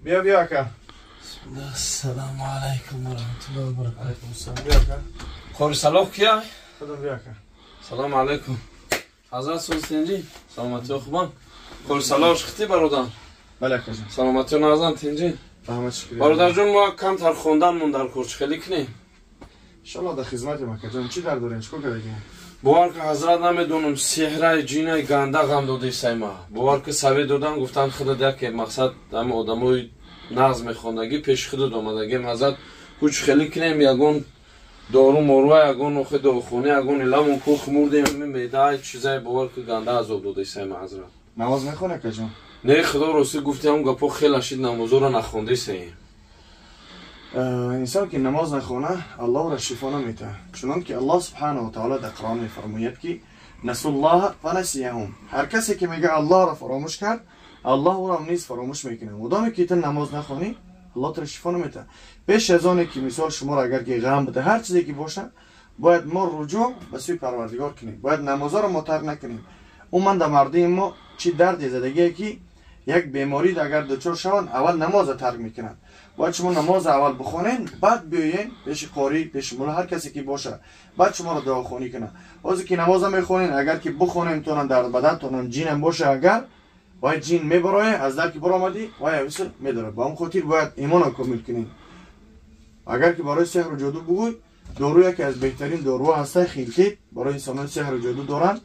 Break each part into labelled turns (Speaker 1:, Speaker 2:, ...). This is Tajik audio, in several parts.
Speaker 1: Бия, бия, ака.
Speaker 2: Ассалому алайкум ва раҳматуллоҳи ва баракатуҳ.
Speaker 1: Алайкум ассалом. Бия, ака.
Speaker 2: Қори Салоҳ кия?
Speaker 1: Худам, бия, ака.
Speaker 2: Салому алайкум. Ҳазрат, соз, тинҷӣ? Саломатиё хубан? Қори Салоҳ шихтӣ, бародар?
Speaker 1: Бале, акаҷон.
Speaker 2: Саломатиё назан, тинҷӣ?
Speaker 1: Раҳмат, шукр.
Speaker 2: Бародарҷон, мо камтар хонданмон дар кор, чӣ хеле кунем?
Speaker 1: Иншаллоҳ, дар хизматем, акаҷон. Чӣ дард дорем? Чикор кардагӣ?
Speaker 2: Бовар ки, ҳазрат, намедонам, сеҳраи ҷинаи ганда ғам додисай ма. Бовар ки, саве додан, гуфтан худат яке, мақсад, ҳама одамои нағз мехондагӣ, пеши худат омадагем. Ҳазрат, ҳуч хеле кунем, ягон дору морва, ягон охи дорухона, ягон иламон кух мурдем, медаи чизае, бовар ки, ганда азоб додисай ма, ҳазрат.
Speaker 1: Намоз мехони, акаҷон?
Speaker 2: Не, худо ростӣ, гуфти ҳам гапо хела шид, намозоро нахондисаем.
Speaker 1: Инсон ки намоз нахона, аллоҳ ра шифо наметаҳад, чунон ки Аллоҳ субҳанаҳу таоло дар Қуръон мефармояд, ки نسوا الله فنسيهم. Ҳар касе ки мега Аллоҳро фаромӯш кард, Аллоҳ ӯро низ фаромӯш мекунад. Мудоме ки ту намоз нахонӣ, Аллоҳ туро шифо наметаҳад. Пеш аз оне ки, мисол, шуморо агар ки ғам буда, ҳар чизе ки бошад, бояд мо руҷӯъ ба сӯи Парвардигор кунем, бояд намозаро мо тарк накунем. Умуман, дар мардуми мо чӣ дарде задагие, ки як беморӣ агар дучор шаванд, аввал намоза тарк мекунанд. Бояд шумо намоза аввал бихонен, баъд биёен пеши қорӣ, пеши мулла, ҳар касе ки бошад, баъд шуморо дуохонӣ кунад. Ҳозир ки намоза мехонен, агар ки бихонем, тонам дар бадантонам ҷинам боша, агар вай ҷин мебарояд, аз дар ки баромадӣ, вай ависр медорад. Ба он хотир бояд имонро комил кунем. Агар ки барои сеҳру ҷоду бугӯй, дору яке аз беҳтарин доруҳо ҳаста, хилтит, барои инсонони сеҳру ҷоду доранд,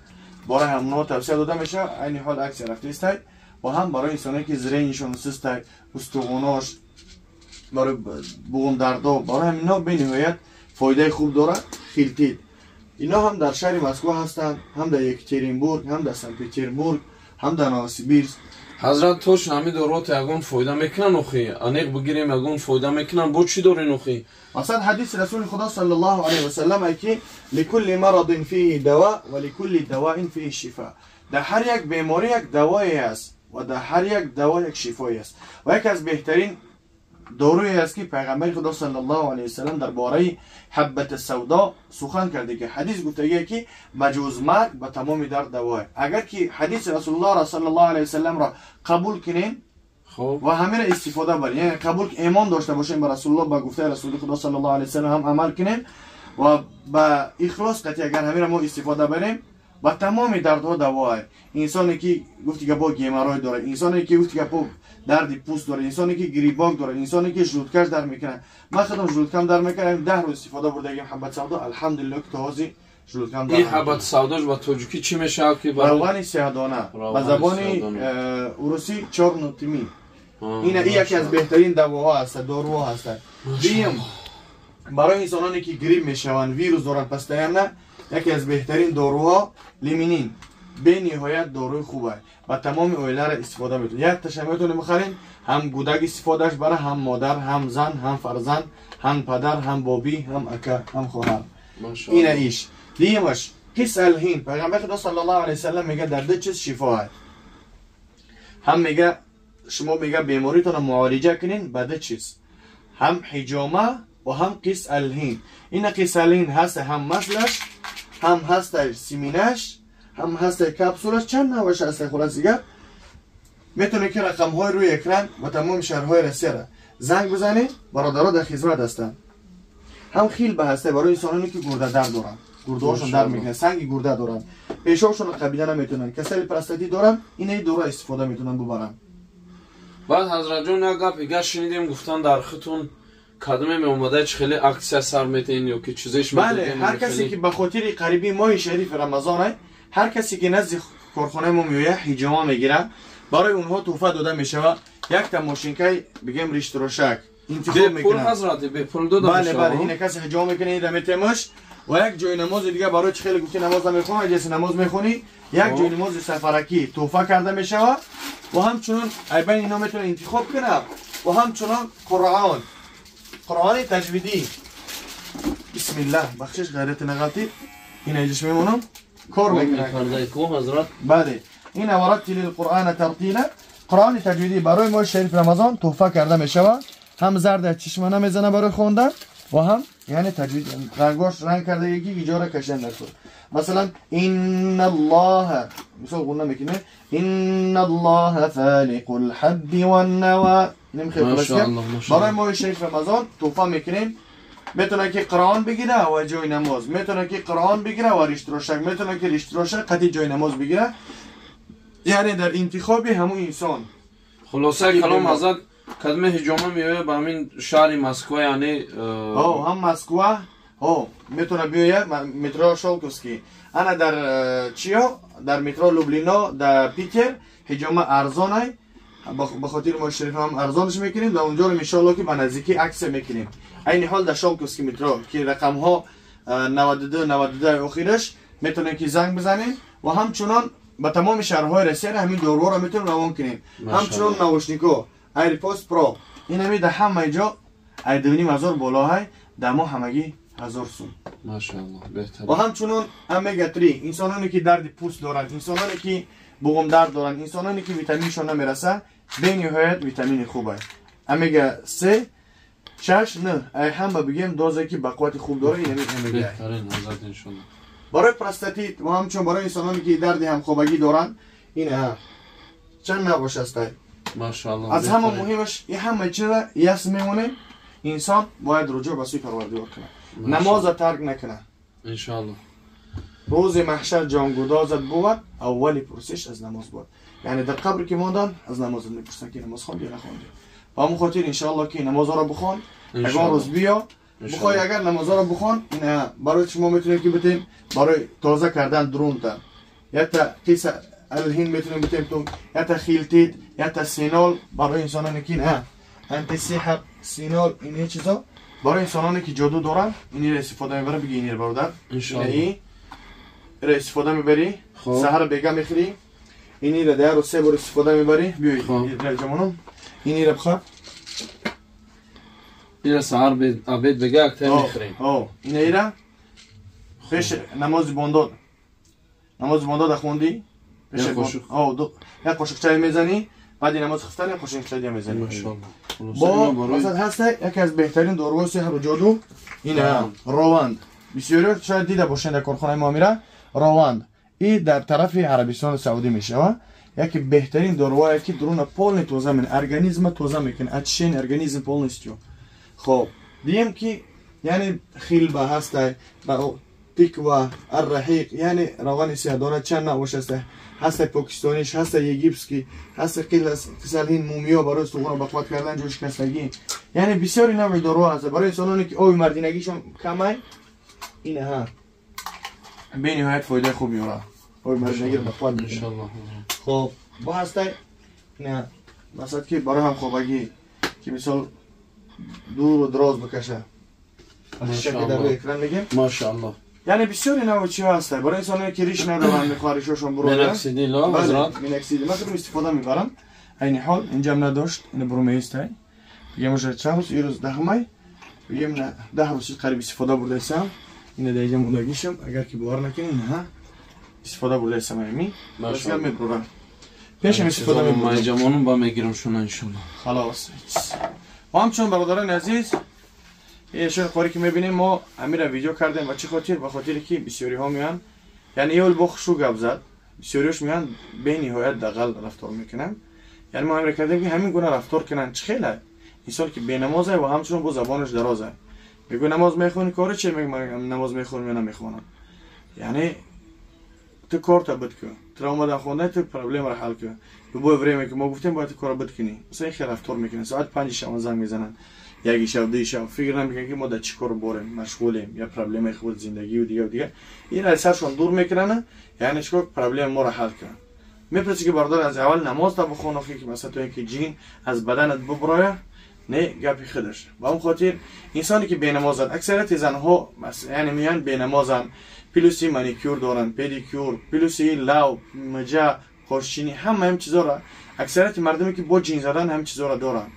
Speaker 1: барои ҳамонҳо тавсия дода мешавад. Айни ҳол акция рафтаистай. Ва ҳам барои инсоное ки зрение шон систай, устухонош, барои буғумдардо, барои ҳамино бениҳоят фоидаи хуб дорад хилтит. Ино ҳам дар шаҳри Москва ҳастанд, ҳам дар Екатеринбург, ҳам дар Санкт Петербург, ҳам дар Новосибирск.
Speaker 2: Ҳазрат, точно ҳамин дорото ягон фоида мекунанд охи? Аниқ бигирем, ягон фоида мекунанд? Бо чӣ дорен охи?
Speaker 1: Масалан, ҳадиси Расули Худо саллаллоҳу алайҳи васаллам ай, ки لكل مرض فيه دواء ولكل دواء فيه شفاء. Дар ҳар як беморӣ як давое аст ва дар ҳар як даво як шифое аст. Ва яке аз беҳтарин доруе аст, ки пайғамбари Худо саллаллоҳу алайҳи васаллам дар бораи ҳаббата савдо сухан карде, ки ҳадис гуфтагие, ки маҷуз марг ба тамоми дард давое. Агар ки ҳадиси Расулуллоҳро саллаллоҳу алайҳи васалламро қабул кунем ва ҳаминро истифода барем, яъне қабул, имон дошта бошем ба Расулуллоҳ, ба гуфтаи Расули Худо саллаллоҳу алайҳи васаллам ҳам амал кунем ва ба ихлос қатъи агар ҳаминро мо истифода барем, ба тамоми дардҳо давоае. Инсоне ки, гуфти гапо, геморрой дорад, инсоне ки, гуфти гапо, дарди пӯст дорад, инсоне ки грибок дорад, инсоне ки желудка ш дард мекунад. Ман худам желудка м дард мекунад, 10 рӯз истифода бурдагим ҳаббат савдо, алҳамдулилло, ки то ҳозир желудка м.
Speaker 2: Ин ҳаббат савдош ба тоҷикӣ чӣ мешавад ки?
Speaker 1: Равғани сиҳдона, ба забони урусӣ чёрный тмин. Ина яке аз беҳтарин давоҳо ҳастад, доруҳо ҳастад. Дуюм, барои инсононе ки грипп мешаванд, вирус доранд постоянно, яке аз беҳтарин доруҳо лиминин, бениҳоят доруи хуб аст, ба тамоми оиларо истифода метавонед. Як таша метавонед бихаред, ҳам гудак истифодааш бара, ҳам модар, ҳам зан, ҳам фарзанд, ҳам падар, ҳам бобӣ, ҳам ака, ҳам хоҳар. Ина иш. Дуюмаш қис алҳин. Пайғамбари Худо саллаллоҳу алайҳи васаллам мега, дар ду чиз шифо аст. Ҳам мега, шумо, мега, беморитонро муолиҷа кунед ба ду чиз: ҳам ҳиҷома ва ҳам қис алҳин. Ина қис алҳин ҳаста, ҳам маслаш, ҳам ҳаста семена ш, ҳам ҳаста капсулаш, чанд навъаш ҳаста. Хулас дигар, метавонед ки рақамҳои рӯи экран ва тамоми шаҳрҳои Россияра занг бизанед, бародаро дар хизмат ҳастанд. Ҳам хилба ҳаста, барои инсононе ки гурдадард доранд, гурдаҳошон дард мекунанд, санги гурда доранд, пешобшонро қабида наметавонанд, касали простатит доранд, инаи дора истифода метавонанд бубаранд.
Speaker 2: Баъд, ҳазратҷон, як гап дигар шунидем, гуфтан дар худтон кадоме меомада, чи хеле акция сар метаҳен ё ки чизеш?
Speaker 1: Бале, ҳар касе ки ба хотири қариби моҳи шарифи Рамазон, ҳар касе ки назди корхонаи мо меояд, ҳиҷома мегирад, барои онҳо тӯҳфа дода мешавад якта мошинкаи, бигем, риштрошак интихоб
Speaker 2: мекунад.
Speaker 1: Бале, бале, ина касе ҳиҷома мекунад, ина метемаш. Ва як ҷои намози дига, барои чи хеле гуфти, намоз намехонам, ҷаси намоз мехонӣ, як ҷои намози сафаракӣ тӯҳфа карда мешавад. Ва ҳамчунон айбайн ино метавонад интихоб кунад. Ва ҳамчунон Қуръон, Қуръони таҷвидӣ. Бисмиллаҳ, бахшиш, ғайрати нағалтӣ, ина иҷаш мемонам, кор мекунад. Бале, ина ورتل القرآن ترتيلا. قرآن تجویدی برای ماه شریف رمضان تحفه کرده میشود. هم زرد چشمه نمیزنه برای خوندن. و هم یعنی تجوید رنگاش رنگ کرده یکی ایجاره کشن در مثلا ان الله مثلا قلنا میکنه ان الله فالق الحب والنوى. نمیخواد برای ماه شریف رمضان توفا میکنیم. میتونه که قرآن بگیره و جای نماز، میتونه که قرآن بگیره و ریش تراشک، میتونه که ریش تراشک قطعی جای نماز بگیره. یعنی در انتخاب همون انسان.
Speaker 2: خلاصه کلام حضرت کدمه هجامه میایه به همین شهر مسکو، یعنی
Speaker 1: هم مسکو میتونه بیایه مترو شولکوفسکی، انا در چیا در مترو لوبلینا در پیتر هجامه ارزانه، به خاطر ما شریف هم ارزانش میکنیم و اونجا رو ان شاء الله که به نزدیکی عکس میکنیم. عین حال در شولکوفسکی مترو که رقم ها 92 92 اخیرش میتونه که زنگ بزنین و همچنان به تمام شهرهای روسیه همین دارو رو میتونیم روان کنیم. همچنان نوشنیکو AirPods Pro این همی در همه جا 2,500 بالا های در ما همگی 1000 سوم.
Speaker 2: ماشاءالله بهتر.
Speaker 1: و همچنان امگا 3 انسانانی که درد پوست دارن، انسانانی که بغم درد دارن، انسانانی که ویتامینشون نمیرسه، به نهایت ویتامین خوبه. امگا 3 6 9 ای هم بگیم دوزی که بقوت خوب داره این امگا.
Speaker 2: بهترین حضرت ان شاءالله.
Speaker 1: برای پروستاتیت و همچنان برای انسانانی که درد همخوابگی دارن این چند نوع است.
Speaker 2: ماشاءالله.
Speaker 1: از همه مهمش این همه چیز یاس میمونه انسان باید رجوع به سوی پروردگار کنه، نماز ترک نکنه
Speaker 2: ان شاءالله.
Speaker 1: روز محشر جانگدازت بود اولی پرسش از نماز بود، یعنی در قبر که ماندن از نماز میپرسن که نماز خواندی یا نخواندی. و همون خاطر ان شاءالله که نماز را بخوان، اگر روز بیا بخوای اگر نماز را بخوان این برای شما میتونیم که بتیم برای تازه کردن درون تا یا تا قیس الهین میتونیم بتیم تو یا تا خیلتید یا تا سینال برای انسانانی که نه انتی سحر سینال این چیزا برای انسانانی که جادو دارن این را استفاده میبره. بگی این برادر
Speaker 2: ان شاءالله
Speaker 1: این را استفاده میبری، سحر بیگا میخری، این را در روز 3 بار استفاده میبری. بیای جمانم این را بخور،
Speaker 2: این را سحر عبید بگه اکتر میخریم.
Speaker 1: این را پیش نماز بامداد، نماز بامداد خوندی پیش یک قاشق چای میزنی، بعد نماز خفتن یک قاشق چای میزنی.
Speaker 2: ماشاءالله.
Speaker 1: با مثلا هست یکی از بهترین داروهای سحر و جادو این روند. بسیاری شاید دیده باشین در کارخانه ما میره روند. این در طرف عربستان سعودی میشه. یکی بهترین داروهایی که درون полный تازه میکنه، ارگانیسم تازه میکنه، очищение организм полностью. خب دیم که یعنی خیلبه هست با تکوا الرحیق، یعنی روغن سیاه داره چند نوع هست، هست پاکستانیش، هست یگیپسکی، هست قیل مومیا برای استخوان بقوت کردن جوش کسگی، یعنی بسیاری نوع دارو هست برای انسانانی که آب مردینگیشون کمه. این ها به نهایت فایده خوب میاره، آب مردینگی رو بقوت میکنه. خب با هست نه مثلا که برای هم خوابگی که مثال دور و دراز بکشه ماشاءالله
Speaker 2: ماشاءالله.
Speaker 1: یعنی بسیاری نوع چی هست برای انسانایی که ریش ندارن میخوان ریشاشون برو.
Speaker 2: میناکسیدیل حضرت
Speaker 1: میناکسیدیل من خودم استفاده میبرم. عین حال اینجا نداشت این برو میست بگم روز چند روز روز 10 مای بگم نه 10 روز قریب استفاده برده سم. این در اینجا موندگیشم اگر که باور نکنین نه استفاده برده سم امی ماشاءالله میبرم پیشم استفاده میبرم.
Speaker 2: ما جمانم با میگیرم شون ان شاء الله.
Speaker 1: خلاص. و همچنین برادران عزیز این شغل کاری که میبینیم ما امیر ویدیو کردیم و چه خاطر؟ به خاطر که بسیاری ها میان یعنی یول بخشو گپ زد، بسیاریش میان به نهایت دغل رفتار میکنن. یعنی ما امیر کردیم که همین گونه رفتار کنن. چه خیلی انسان که بی نمازه و همچنین با زبانش درازه، میگه نماز میخونی کار چه؟ میگه نماز میخونم یا نمیخونم. یعنی تو کار تا بد کن، تو اومدن خونده تو پرابلم رو حل کن. любое время که ما گفتیم باید کار بد کنی. مثلا خیلی رفتار میکنن، ساعت 5 شب زنگ میزنن، یک شب دو شب فکر نمیکنن که ما در چی کار باریم مشغولیم یا پرابلم خود زندگی و دیگه و دیگه. این از سرشون دور میکنن، یعنی چیکار پرابلم ما رو حل کن. میپرسی که برادر از اول نماز تا بخون که مثلا تو اینکه جین از بدنت ببرایه نه گپی خودش. با اون خاطر انسانی که بی‌نمازن، اکثریت زنها یعنی میان بی‌نمازن، پلوسی مانیکیور دارن، پدیکیور، پلوسی لاو، مجا، قرشینی، همه هم چیزا را اکثریت مردمی که با جین زدن هم چیزا را دارن.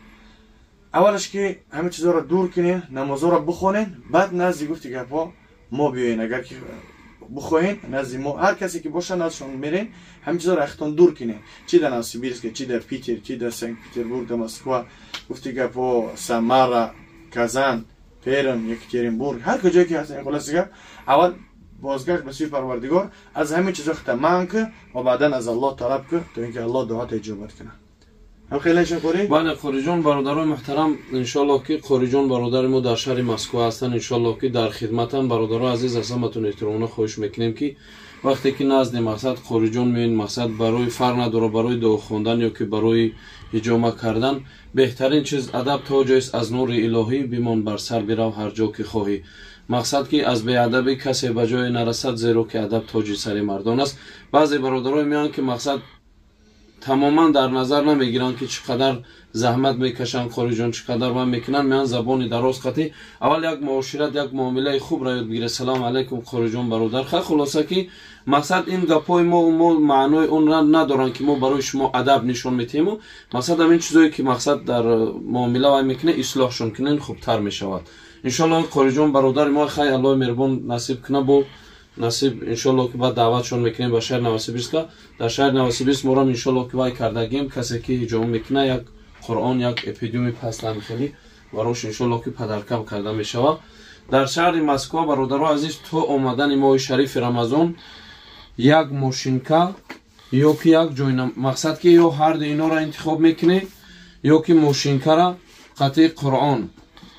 Speaker 1: اولش که همه چیزا را دور کنین، نمازا را بخونین، بعد نزدیک گفتی گپا ما بیاین. اگر که بخواین نزد ما هر کسی که باشه نزدشون میرین، همه چیزا را اختون دور کنین. چی در نوسیبیرسک، چی در پیتر، چی در سنت پتربورگ، در مسکو، گفتی گپا سامارا، کازان، Перм، Екатеринбург، هر کجایی که هستین، خلاص اول بازگشت به سوی پروردگار، از همه چیزا خودت منع که و بعدا از الله طلب که تا اینکه الله دعات اجابت کنه. هم خیلی شکری.
Speaker 2: بله قاری جان، برادران محترم، انشالله که قاری جان برادر ما در شهر مسکو هستن، انشالله که در خدمتن. برادران عزیز، از همتون احترامانه خواهش میکنیم که وقتی که نزد مقصد قاری جان میین، مقصد برای فرق نداره، برای دعا خواندن یا که برای حجامه کردن، بهترین چیز ادب تاج است از نور الهی، بمان بر سر برو هر جا که خواهی. مقصد که از بیادبی کسی به جای نرسد، زیرا که ادب تاج سر مردان است. بعضی برادران میان که مقصد тамоман дар назар намегиранд ки чӣ қадар заҳмат мекашанд қориҷон, чӣ қадар вай мекунанд, меян забони дароз қатӣ. Аввал як муошират, як муомилаи хуб ра ёд бигиред. Салому алайкум, қориҷон, бародар. Ха, хулоса ки мақсад ин гапҳои мо маънои он надоранд ки мо барои шумо адаб нишон метиҳему. Мақсад ҳамин чизое ки мақсад дар муомила вай мекунед, ислоҳшон кунед, хубтар мешавад, иншоалло. Қориҷон бародари мо, хай, Аллоҳи меҳрубон насиб куна, бо насиб, иншолло ки баъд даъватшон мекунем ба шаҳри Новосибирска. Дар шаҳри Новосибирск морам, иншолло ки вай кардагим, касе ки ҳиҷома мекуна, як Қуръон, як эпидиуми паслами хеле барош, иншолло ки подарка карда мешавад. Дар шаҳри Москва, бародаро азиз, то омадани моҳи шарифи Рамазон як мошинка ё ки як ҷой, мақсад ки ё ҳарду инора интихоб мекунӣ, ё ки мошинкара қатъи Қуръон.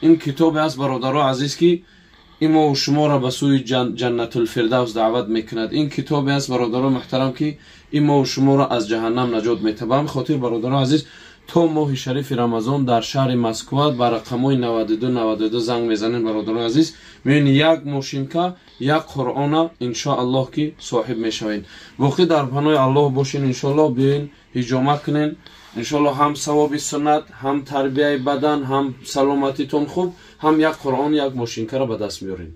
Speaker 2: Ин китобе аст, бародаро азиз, ки ин мо шуморо ба сӯи Ҷаннатулфирдавс даъват мекунад. Ин китобе аст, бародаро муҳтарам, ки ин мо шуморо аз ҷаҳаннам наҷот метавад. Ба ҳамин хотир, бародаро азиз, то моҳи шарифи Рамазон дар шаҳри Москва ба рақамҳои 92 92 занг мезанем, бародарои азиз, меён як мошинка, як Қуръона, иншоаллоҳ ки соҳиб мешавед. Боқӣ дар паноҳи Аллоҳ бошен. Иншоаллоҳ биёен, ҳиҷома кунен. Иншоаллоҳ ҳам савоби суннат, ҳам тарбияи бадан, ҳам саломатитон хуб, ҳам як Қуръон, як мошинкаро ба даст меорем.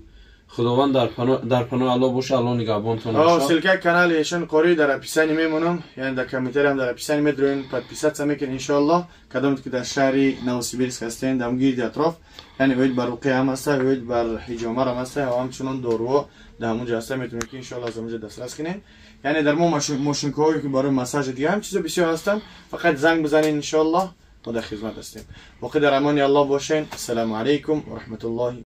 Speaker 2: Худованд дар паноҳи Аллоҳ боша, Аллоҳ нигаҳбонтон боша.
Speaker 1: Ссылка канали эшон қори дар описании мемонам, яъне дар комментарий ҳам дар описании медроен, подписаться мекунед, иншоаллоҳ. Кадоме ки дар шаҳри Новосибирск ҳастен, дар гирди атроф, яъне оид бар руқия ҳам ҳаста, оид бар ҳиҷома ҳам ҳаста ва ҳамчунон доруҳо дар ҳамонҷо ҳаста, метавонед ки иншоаллоҳ аз ҳамонҷо дастрас кунед. Яъне дар мо мошинкаҳое ки барои массажи дига ҳам чизо бисёр ҳастанд. Фақат занг бизанед, иншоаллоҳ мо дар хизмат ҳастем. Боқӣ дар амони Аллоҳ бошен. Ассалому алайкум ва раҳматуллоҳи.